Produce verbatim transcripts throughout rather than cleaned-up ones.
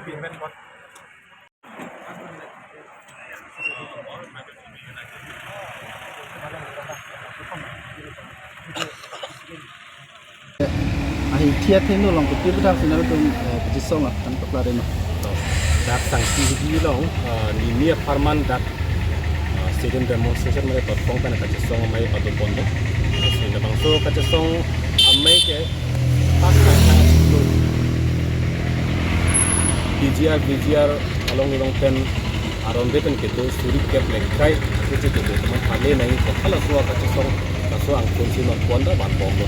Ahi thia theno long kopi bidang sina tum, eh, kachisong aphan paklar ino. Dak Sangti Hidi along, eh, nini apharman dak, eh, sit-in demonstration mane totpong pen kachisong amei pado pon do. Si labangso kachisong amei ke pas kang kang chiklo P G R, V G R along along pen aron re pen kedo suri kep lengkai kecil kedo teman pale nai ko halaso kachisong laso angthun si non pon da van bom do.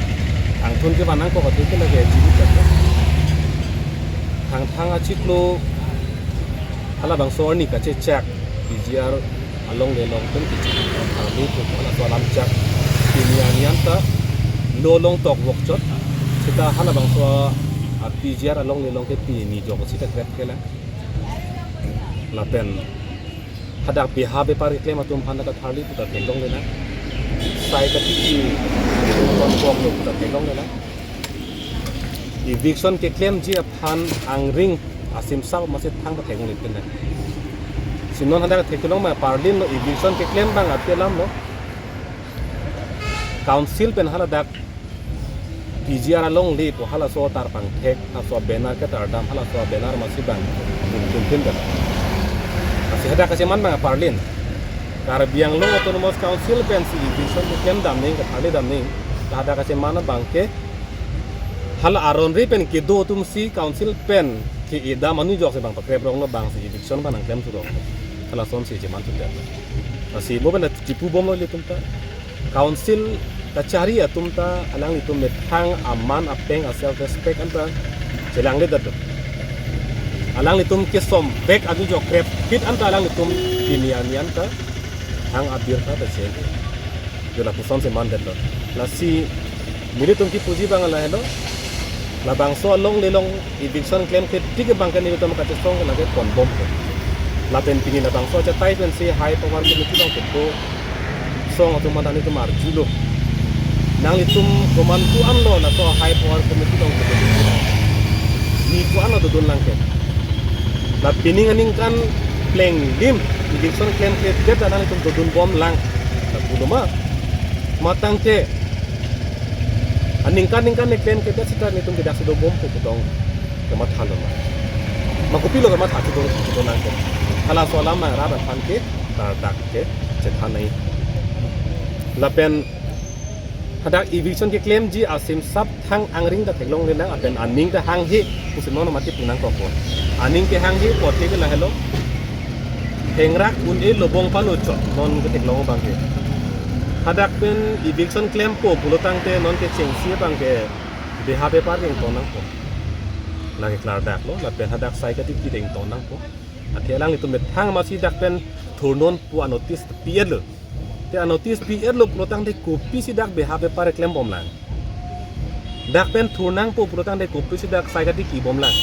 Angthun ke vanang ko katu ke lagi jibu kep. Thang thang achiklo halabangso arni kachechak P G R along le long pen kecil. Thang le ko halaso alam chak. Pini anian ta lo long tok wok chot. Seta halabangso a P G R along le long ke pini jok seta krep kelang. Lapen hadak beha bepar keklem atum aphan ta tharli puta theklong le nang. Sai katiki kon kok lo puta theklong le nang. Eviction keklemji aphan angring asim sap masi thang ta theklong le pen nang. Si non hadak theklong ma parlin lo eviction keklem bang ati alam lo. Council pen haladak P G R along le po halaso tar pangthek, halaso banner ke tar dam, halaso banner masi bang tum tum tum dam. Asi hadak kacheman bang parlin. Karbi Anglong Autonomous Council pen si eviction keklem dam ning, katharli dam ning, hadak kacheman bang ke hala aron re pen kedo atum si council pen ke-e dam anu jok si bang pakrep rong lo bang si eviction bang nangklem thu rong. Halason si cheman thu dam. Asi mo benda chipu bom lo ilitum ta. Council kachari atum ta alanglitum methang aman apeng a self respect anta chelang le dado. Alanglitum kesom bek anu jok krep kit anta alanglitum pini anian ta thang abir ta ta che. Yo lapuson si man dado. Lasi nelitum kipuji bang lahelo. Labangso along le long eviction klem ke tik bang ke nelitum kachesong ke lage pon bom ke. Lapen pini labangso achatai pen si high power committee along kedo song atum mata nelitum arjulo. Nanglitum komantu anlo laso high power committee along kedo. Ni ko anlo dodun lang ke. La pining aningkan plenglim eviction klem ke det nanglitum dodun bom lang. La pulo ma. Matang ke aningkan ningkan ne klem ke det sita nelitum ke dak si dobom pu putong kematha lo ma. Ma kopilo kematha si do putong nang ke. Halaso alam ma rat aphan ke tar dak ke chethan nai. Lapen hadak eviction keklemji asim sap thang angring ta theklong le nang lapen aning ta hanghe pusi non mati pu nang kok. Aning ke hanghe apot ke lahelo. Hengrak un-e lobong pano chot non ke theklong bang ke. Hadak pen eviction klempo pulo tangte non ke chengsi bang ke beha bepar ke ington nangpo. Lake klardak lo lapen hadak sai katiki ington nangpo. Athe alanglitum methang masi dak pen thurnon pu anotis pi-et lo. Te anotis pi-et lo pulo tangte kopisi dak beha bepar klem bom lang. Dak pen thur nangpo pulo tangte kopisi dak sai katiki bom lang.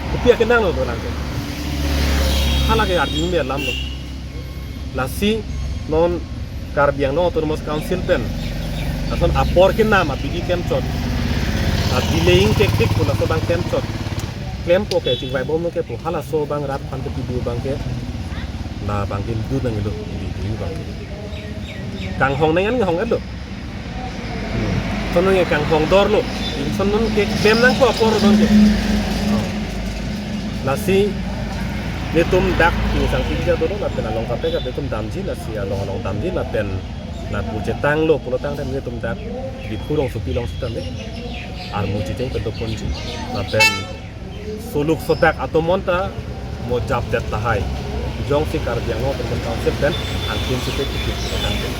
Kopi akenang lo do nang ke. Halake arjung me alam lo. Lasi non Karbi Anglong Autonomous Council pen lason apor kenam abidi klem chot. Abi leng kektik pu laso bang klem chot. Klempo ke chingvai bom lo ke pu halaso bang rat aphan ke pidu bang ke. La bang ke du nang lo di du bang. Kanghong nang an hong et lo. Hmm. Son nang kanghong dor lo. Son non ke klem nangpo apor don ke. Oh. Lasi netum dak Sangti Hidi dolo lapen along kape kape tum damji lasi along along damji lapen lapu chetang lo pulo tangte netum dak Diphu rongsopi along sitame armu checheng kedo ponji lapen soluk sodak atomon ta mo japdet lahai. Jongsi Karbi Anglong Autonomous Council pen angthun site kikip angthun.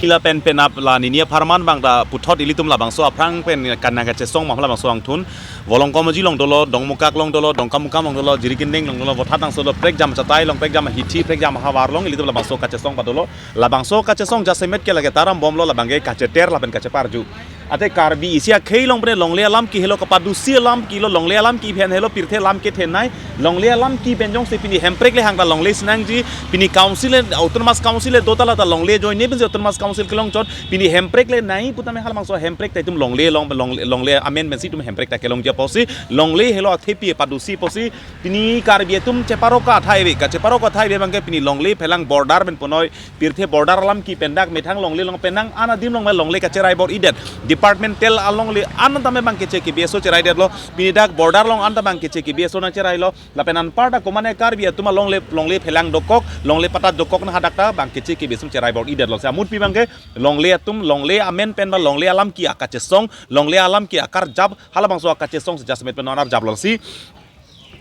Ila pen penap la nini apharman bang ta puthot ilitum labangso aphrang pen kanang kachesong ma labangso angthun. Volongkom aji along dolo, Dongmukak along dolo, Dongkamukam along dolo, Jirikindeng along dolo, Vothatvangso dolo, prekjam achatai along, prekjam ahithi, prekjam ahavar along, ilitum labangso kachesong padolo. Labangso kachesong jasemet ke lake taram bomlo labang ke kacheter lapen kacheparju. Ate Karbi isi akhei along pen longle alam ke helo, kapadusi alam ke lo, longle alam ke pen helo, pirthe alam ke thenei, longle alam ke pen jongsi pini Hemprek le hangta longle si nangji, pini council le, autonomous council le dotala ta longle ajoine pensi autonomous council kelongchot, pini Hemprek le nai putame halabangso Hemprek ta itum longle along, longle, longle amen pensi itum Hemprek ta kelongji apotsi, longle helo athepi padusi apotsi, pini Karbi atum cheparo kathai ave, kacheparo kathai ave abangke pini longle phelang border pen punoi, pirthe border alam ke pen dak methang longle along pen nang, ana adim along longle kacherai bor-idet. Departmental alongle an tame abangke che ke B S O cheraidetlo. Pini dak border along an ta abangke che ke B S O nangcherailo. Lapen anparta komane Karbi atum alongle, longle phelang dokok, longle patat dokok na hadak ta abangke che ke B S O cherai bor-idetlo. Si amutpi abangke longle atum, longle amen pen ba longle alam ke akachesong, longle alam ke akarjap, halabangso akachesong si jasemet pen non arjaplo si.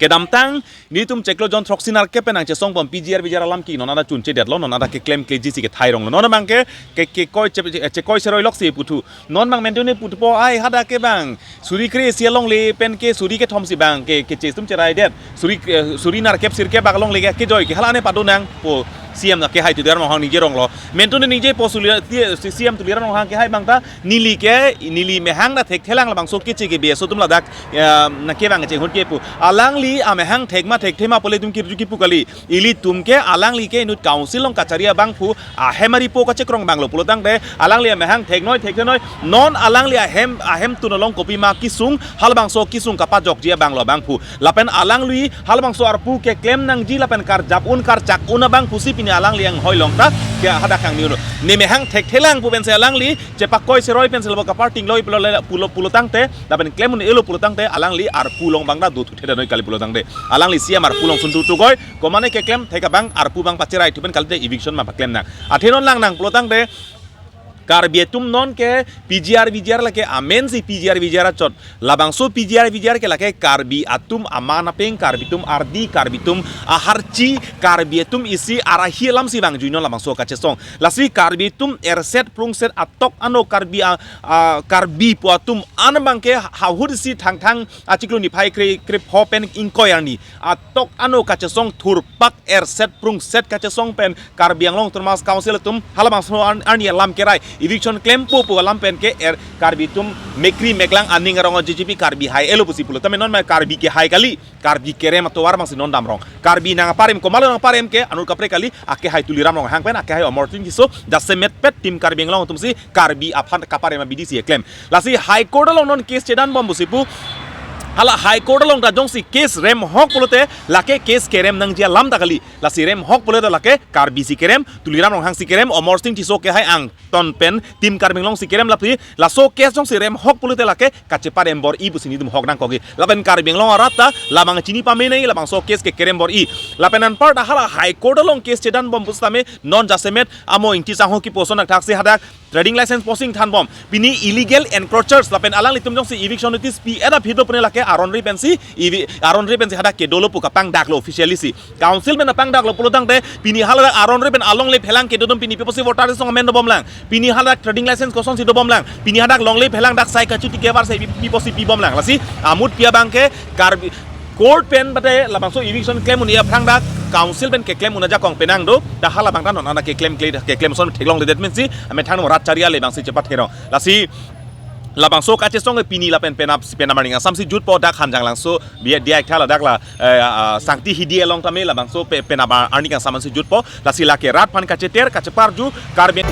Kedamtang nelitum chiklo jon throksi nerkep pen nangchesong pon P G R V G R alam ke non hadak chunchedetlo, non hadak keklemkleji si kethaironglo. Non abangke ke, ke koi che, che, chekoi seroi lok si puthu. Non abang mentune puthupo ai hadak ke abang suri kre-isi alongle pen ke suri kethom si abangke, keche atum cheraidet. Suri, eh, suri nerkep sirkep bak alongle ke kejoi ke hala ne pado nangpo, C M na kehai Tuliram Ronghang ningje ronglo. Mentune ningjepo suli, ti, si, C M Tuliram Ronghang kehai abang ta neli ke, neli mehang ta thekthelang labangso keche ke B S O atum ladak, ya, na ke abang chenghun ke pu. Alangli amehang thek ma thekthe ma pu le itum kirju kipu kali. Ilitum ke alangli ke inut council along kachari abangphu, ahem aripo kachekrong abanglo pulotangte, alangli amehang theknoi theknoi, non alangli ahem, ahemtun along kopima kesung, halabangso kesung kapajokji abanglo abangphu. Lapen alangli halabangso arpu keklem nangji lapen karjap un karchak un abangphu si pini alangli anghoi along ta ke hadak kangni unu. Ne mehang thekthelang pu pensi alangli chepakoi seroi pensi labo kaparting loi pulo, pulo, pulotangte, lapen klem un-elo pulotangte, alangli arpu along abang ta dothuthe danoi kali pulotangte. Alangli C M arpu along suntu tukoi, komane keklem thek abang arpu abang pacherai thu pen kalite eviction ma paklem nang. Athe non lang nang pulotangte, Karbi atum non ke P G R V G R lake amen si P G R V G R achot. Labangso P G R V G R ke lake Karbi atum aman apeng, Karbi atum ardi, Karbi atum aharchi, Karbi atum isi arahi alam si vangjuinon labangso kachesong. Lasi Karbi atum erset prungset atok ano Karbi a, a, Karbi pu atum an abangke hahut isi Thangthang achiklo niphai kre, krepho pen ingkoi arni atok ano kachesong thurpak erset prungset kachesong pen Karbi Anglong Autonomous Council atum halabangso an, arni alam kerai eviction klempo pu alam pen ke er Karbi atum mekri meklang aning arong G G P Karbi hai-elo pusi pulo. Tame non ma Karbi kehai kali, Karbi kerem atovar abang si non damrong. Karbi nang aparem, komatlo nang aparem ke anur kaprek kali, akehai Tuliram Ronghang pen, akehai Omorting Tisso, jasemet pet Team Karbi Anglong atum si Karbi aphan kaparem abidi si eklem. Lasi High Court along non case chedanbom pusi pu. Hala High Court along ta jongsi case remhok pulote lake case kerem nangji alam ta kali. Lasi remhok pulote lake Karbi si kerem, Tuliram Ronghang si kerem, Omorting Tisso kehai angton pen Team Karbi Anglong si kerem lapi. Laso case jongsi remhok pulote lake kacheparem bor-i pusi nelitum hok nangkokji. Lapen Karbi Anglong arat ta labang chini pamenei labangso case kekerem bor-i. Lapen anparta hala High Court along case chedanbom pusitame non jasemet amo Ingti Sangho kipu ason athaksi hadak trading license posing thanbom. Pini illegal encroachers lapen alanglitum jongsi eviction notice pi-et aphi do pune lake aron ri pensi, evi-, aron ri pensi hadak kedolo pu kapangdaklo officially si. Council pen apangdaklo pulotangte pini haladak aron ri pen alongle phelang kedo atum pini pi apotsi voter list along amen dobomlang. Pini haladak trading license kosonsi dobomlang. Pini hadak longle phelang dak sai kachuti kevar sai pi, pi apotsi pibomlang. Lasi amutpi abangke Karbi Court pen bate labangso eviction klem un-e aphrang dak Council pen keklem un ajakong penang do, dak halabang ta non ana keklemkle, keklem ason theklongledet mensi amethang rat chari ale abang si chepatherong. Lasi labangso kachesong ke pini lapen penap, penap arni ingsamsi jutpo dak Hanjanglangso, bi, D I Thala dak la, eh, ah, Sangti Hidi along tame labangso pe, penap arni ingsam ansi jutpo. Lasi lake rat aphan kacheter, kacheparju, Karbi